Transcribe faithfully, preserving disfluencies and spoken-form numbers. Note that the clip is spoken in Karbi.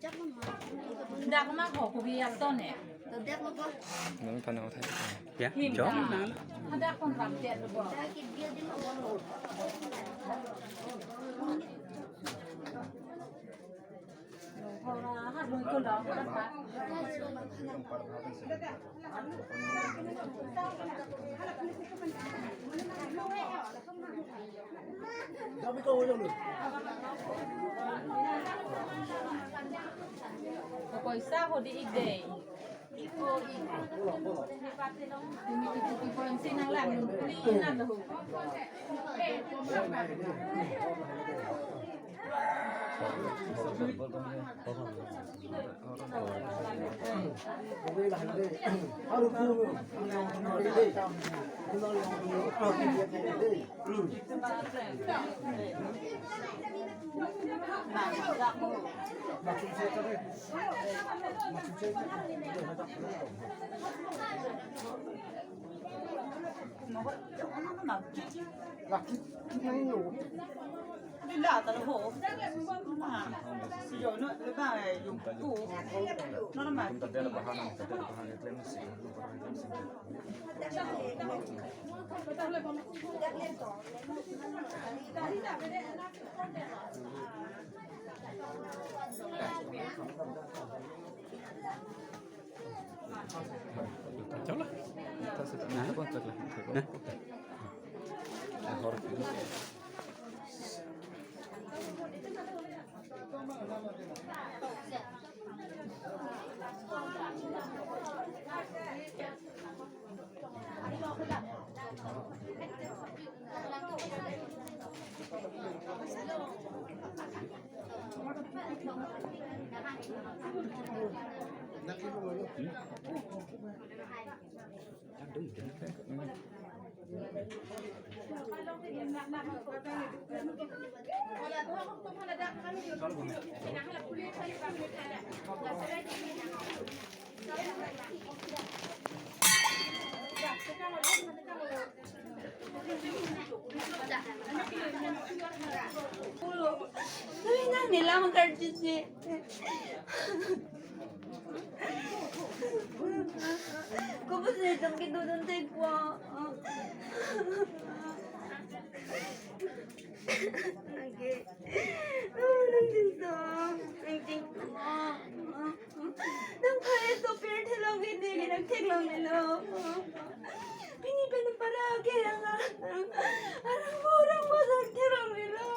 Dak ma ho kubi aton eh. Nang tanya uthai. Ya, Him jom. Dak. Hadak pon ram tiat lo. Hora hat lo ko lo. Paisa hodi ik dei. Tumi tumi tumi poin sinang lang nun puli nan lo. Chalo. Nah. Nah. Nang nilam karjisi. Kopusi itum kedodun thekpo? Nang ke, nang jinso, nang jinso. Nang kaya sopir thelong ini, nang theklong nelo. Pini pen para ke yang arang orang bosan theklong nelo.